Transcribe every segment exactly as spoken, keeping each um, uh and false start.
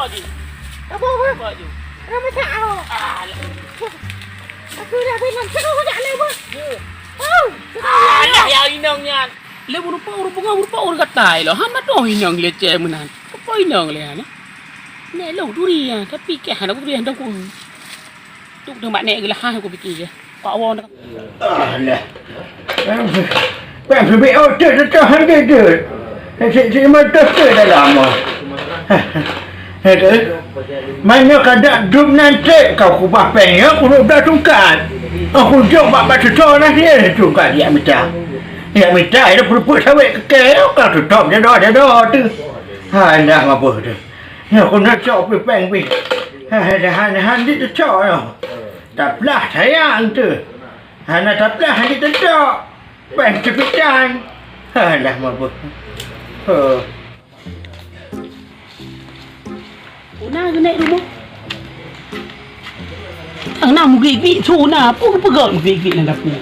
Apa, apa? Apa tu? Ramai tak awak. Alah. Aku dah bilang, cakap aku tak boleh, apa? Ya. Oh, alah, ya inong nyan. Le berupa urang bunga, berupa urang gatai lo. Hana toh inong leceh meunan. Apa inong le hana? Nek lo duri ya, tapi keh hana duri hana ku. Tuk dah mak nek geulaha aku fikir je. Pak Wong dah. Alah. Bang, bang, bang, oh, tu, tu, tu, tu, tu. Si, si, si, motor tu dah lama. Itu. Mana kada dum nanti kau kubah peng ya, aku dah tungkat. Aku jok bak bak tu, tu, nah, dia tungkat, dia minta. Dia minta, dia perut-perut sawit kekeh, kau tutup, dia dah, dia dah tu. Ha, dah apa tu? Ya, aku nak cok pipeng pi. Ha, dah, dah, dah, dia tu cok ya. Taplah sayang tu. Hana taplah hana teudok. Péng cepitan. Alah mabuk. Huh. Una geunek rumoh. Tang na mugik-gik su na, peue geupeugah mugik-gik lam dapur.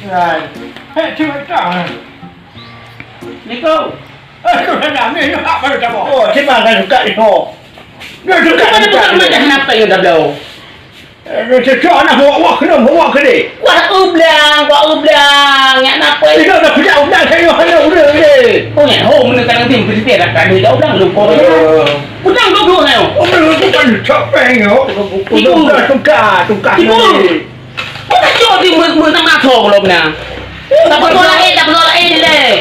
Hai. Hei, cepetan. Assalamualaikum. Eh, tu dah dah, ni nak baru tak mau. Oh, cepat kan suka ni kau. Dia suka. Mana bukan macam kenapa yang dah bloe? Eh, cocok anak bawa wak kena, bawa ke ni? Wah, ublang, wah, ublang. Nyak napa? Tidak ada kerja ublang, saya hanya udah ni. Oh, nyak ho, mana kadang tim berhenti dah kami dah ublang lupa. Eh. Ublang dua-dua saya. Oh, belum tu kan capek ya. Ibu. Ublang tungkah, tungkah Ibu. Ni. Kok tak cok di me-, me-, nama kau belum na? Tak perlu lain, tak perlu lain deh.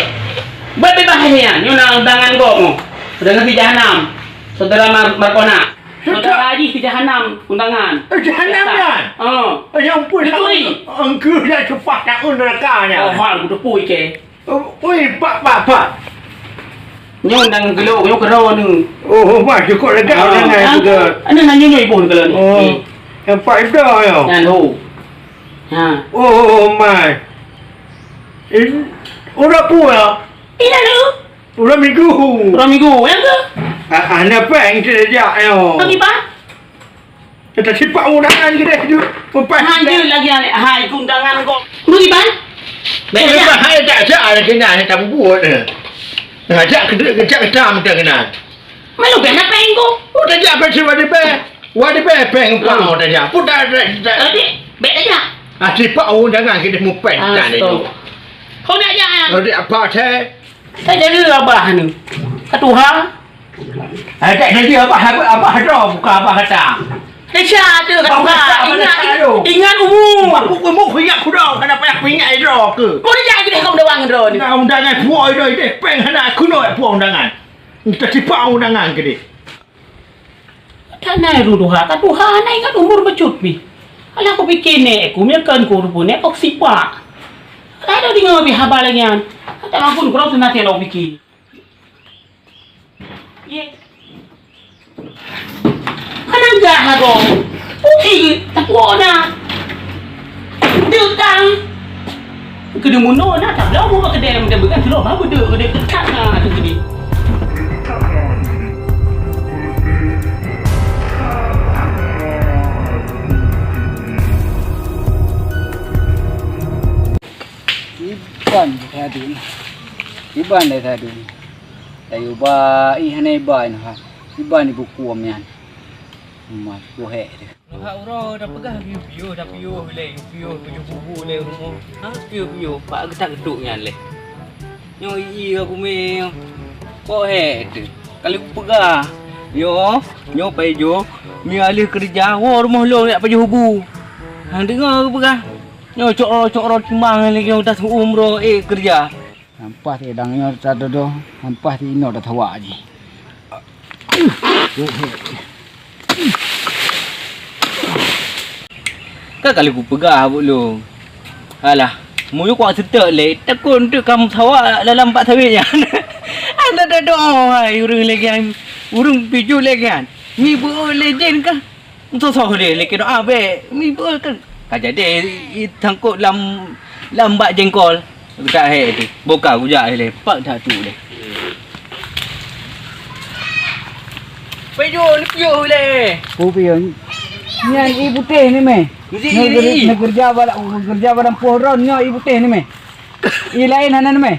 Buat bebas ni ya, nyonya undangan kau. Undangan si Jahanam. Saudara Mar-, Markona. Saudara Haji si Jahanam undangan. Eh, Jahanam kan? Oh. Eh, ya ampun, Betul. Engkau dah cepat nak neraka nya. Oh, hal aku tepui ke. Oh, oi, pak, pak, pak. Nyoe undangan geulok, nyoe keudroe ni. Oh, oh, mai, cukôp lega. Ah. Undangan juga. Anu nanya nyoe ibu keudroe ni. Oh. Ni. Nampak dah ya. Nyan ho. Ha. Oh, oh, oh, mai. In, orang pun ya. Ina tu. Orang minggu. Orang minggu, ya ke? Ah, ah, napa yang kita ajak ya? Bagi pak? Kita sipak undangan kita tu. Umpat. Hanya lagi ada hai undangan kok. Beri ban? Beri ban. Hai tak ada kena, hai tak buat. Ngajak kita, ngajak kita macam kena. Malu kan apa yang kau? Oh, tak ada apa sih, wadi pe. Wadi pe, peng pau tak ada. Pun tak ada. Tapi, baik aja. Ah, sipak undangan kita mupen. Ah, tak ada. Kau nak jangan. Ada apa saya? Tak jadi abah ni. Katuha. Eh, tak jadi abah, abah, abah dah buka abah kata. Desa tu katuha. Ingat, ingat umur. Aku umur ingat kuda, kenapa aku ingat dah ke? Kau ni jangan jadi kau dah wang dah ni. Nah, undangan puai dah, dah peng hana aku nak puai undangan. Kita sipak undangan ke dia. Tak naik tu tuha, katuha naik ingat umur becut pi. Alah aku fikir nek, aku mekan ku rupa nek kau sipak. Ada dengar bi haba lagi kan. Tak mampu kurang senang saya nak fikir. Ye. Anang gah lagoe. Uji tapuona. Deuk kang. Keuneuk munoe na tabloe bak keudè, mudah-mudahan jroh ba beudeuek keudè, deuk kang na teuh keudè. Iban tadi. Iban dari tadi. Tayu ba, ih, hana iba nyoe ha. Iba ni buku nyan. Mas, ku hek tu. Nyoe ha uroe dah peugah piôh-piôh, dah piôh lé, piôh tujoh bubu lé rumoh. Ha, piôh-piôh, bak geutak geutuk nyan lé. Nyoe i aku mé. Kok hek tu. Kali ku peugah. Nyoe, nyoe pai jo, mi alih keureuja, woe rumoh lôn jak pajoh bubu. Hang deungoe ku peugah. Nyoe cok-cok rot timang lagèe udah umroe, eh, keureuja. Sampah sidang nyoe tatudoh, sampah si inoe tatawak jih. Ka kali kupeugah buet lôn. Alah, meunyoe kuat seutôt lé, takot eunteuk ka meusawa dalam bak sawét nyan. Alah, dak doa hai ureueng lagèe nyan, ureueng pijuh lagèe nyan. Mi beuet lé jén kah? Soh-soh deh, lé keu doa bèk. Mi beuet kan. Ka jadi i-, i-, sangkot lam, lam bak jengkol. Geudak hek tu. Boka gujak lé. Pak dak tu deh. Peuyo, ni peuyo lé. Pu peuyo. Nyan i putéh ni meh. Ni, ni, ni. Neu-, neukeureuja bak, neukeureuja bak lampôh ron nyoe i putéh ni meh. I laén hana ni meh.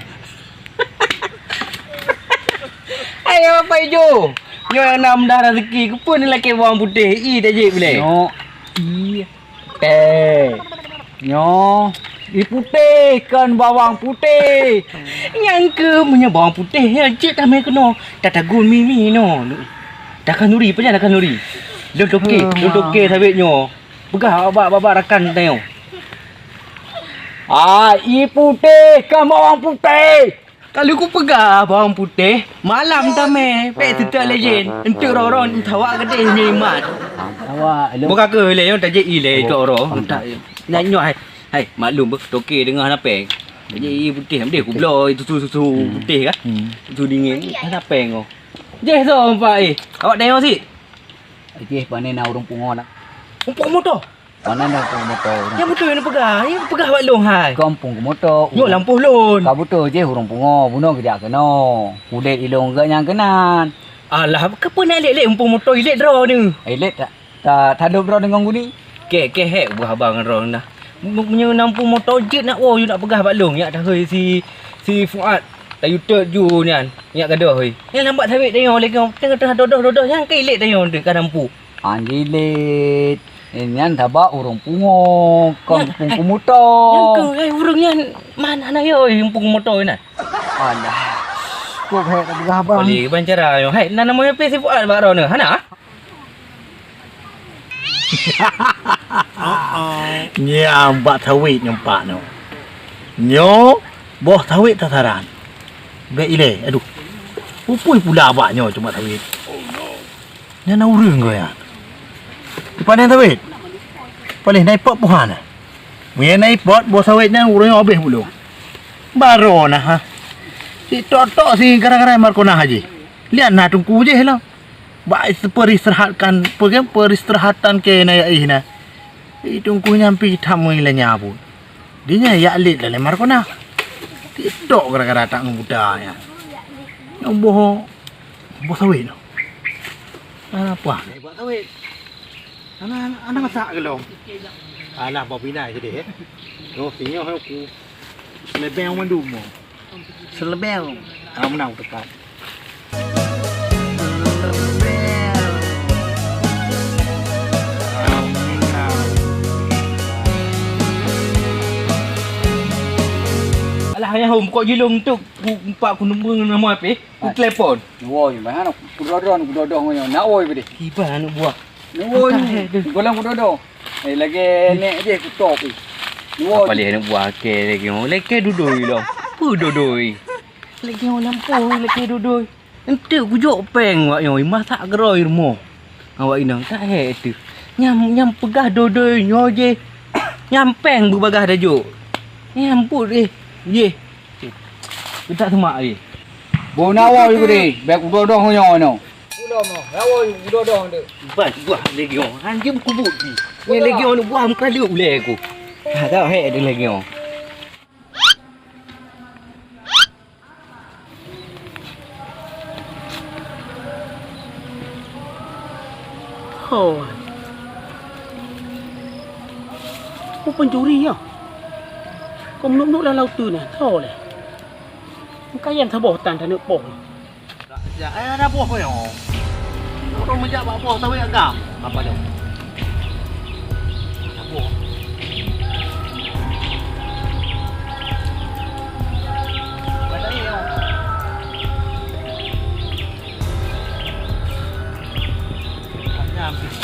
Ayo, Pak Ijo. Nyoe na mudah raseuki, keupeue neulakée bawang putéh, i tajép ilée. Nyoe, i, teh. Nyoe, i putéh kon bawang putéh. Nyang keuh meunyoe bawang putéh, nyan jeuet tamé keunoe. Tatagun mi-mi noe. Takhanuri, pajan takhanuri? Lôn toke, lôn toke sabé nyoe. Peugah bak, bak, bak rakan tanyoe. Ah, i putéh kon bawang putéh. Ka lheueh kupeugah bawang putéh, malam tamé, pék seutôt lé jén. Enteuk rot-rot, meusawa keudéh nyoe imat. Awak, lôn. Buka keu lé nyoe tajép ilée cok roh. Nyoe, nyoe, hai, hai, maklum beuh, toke deungoe hana péng. Tajép i putéh, meutéh kubloe susu-susu putéh kan? Susu dingin, hana péng oh. Jéh soe empat eh. Awak tanyoe sit. Jéh, pane na ureuëng pungo na. Ureuëng pungo moto. Mana dah ureuëng pungo moto? Nyang beutôi neupeugah, nyang peugah bak lôn hai. Kon ureuëng pungo moto. Nyoe lampôh lôn. Ka beutôi jéh ureuëng pungo, bunoe geujak keunoe. Kulét ilôn geuh nyang keunan. Alah, keupeue na ilét-lét ureuëng pungo moto ilét droeneuh? Ilét ta, ta, tadôb droeneuh ngon guni. Keh, keh hék buah haba ngon droeneuh dah. Meunyoe na ureuëng pungo moto jeuet nak woe, yue nak peugah bak lôn, yak tahôi si, si Fuad. Tayue teuk ju nyan, nyak gadôh hôi. Nyan lambat sabé tanyoe lé nyoe, teungoh-teungoh dodoh-dodoh nyan ka ilét tanyoe deuek ka nampu. Anjilet, eh, nyan sabab ureuëng pungo, kon ureuëng pungo moto. Nyan keuh, hai, ureuëng nyan man hana yo ureuëng pungo moto nyan. Alah, kok hai tak peugah abang. Boleh ban cara nyoe. Hai, nan nama nyoe pih si Fuad bak droeneuh, hana? Nyang bak sawét nyoe pak nyoe. Nyoe boh sawét sasaran. Bèk ilée, aduh. Upui pula bak nyoe cuma sawét. Nyan na ureuëng keu nyan. Di panen sawét. Paléh na ipot poh han. Meunyo na ipot boh sawét nyan ureuëng nyoe habéh bulong. Baroe na ha. Si tok-tok si gara-gara markonah aja. Lian na teungku jih lah. Bak peuristirahatkan, pe-, peuristirahatkan keu na yak ih na. Ih, teungku nyan pih that meulanya buet. Di nyan yak lét lalé markonah. Tok gara-gara tak ngon buta nyan. Nyoe boh, boh sawét nyoe. Ana apa? Buat sawét. Ana, ana masak ke lom? Alah, bak bina jadi eh. Oh, sinyoh aku. Selebeng mandum. Selebeng. Ah, menang tepat. Alah, ayah hom kok jilong tu ku empat ku nombor nama apa? Ku telepon. Woi, mana ku dodo ku dodo ngoyo. Nak woi bede. Kiban anak buah. Ni woi. Golang ku dodo. Eh, lagi nek je ku top. Ni woi. Apa leh anak buah ke lagi. Lagi dudoi lo. Apa dudoi? Lagi orang lampu lagi dudoi. Ente kujok péng wak nyoe masak geroi rumoh. Awak inong tak hek tu. Nyam, nyam peugah dodoi nyoe je. Nyam péng beubagah dajok. Nyam put eh. Ye. Kita semak eh. Bona awak ibu deh. Baik udodoh nyoe no. Udah mah. Awak udodoh tu. Bas buah legion. Anjing kubut ni. Ni legion buah muka dia ulai aku. Ha tak hek ada legion. Ho. Ku pencuri ya. Kau menuk-nuk dalam lautu ni. Tho leh. Engkau yang saboh tan tanuk poh. Ya, eh, ada boh kau yang. Orang menjak bak boh sawit agam. Apa dia? Ada boh. Ada ni yang. Ada habis.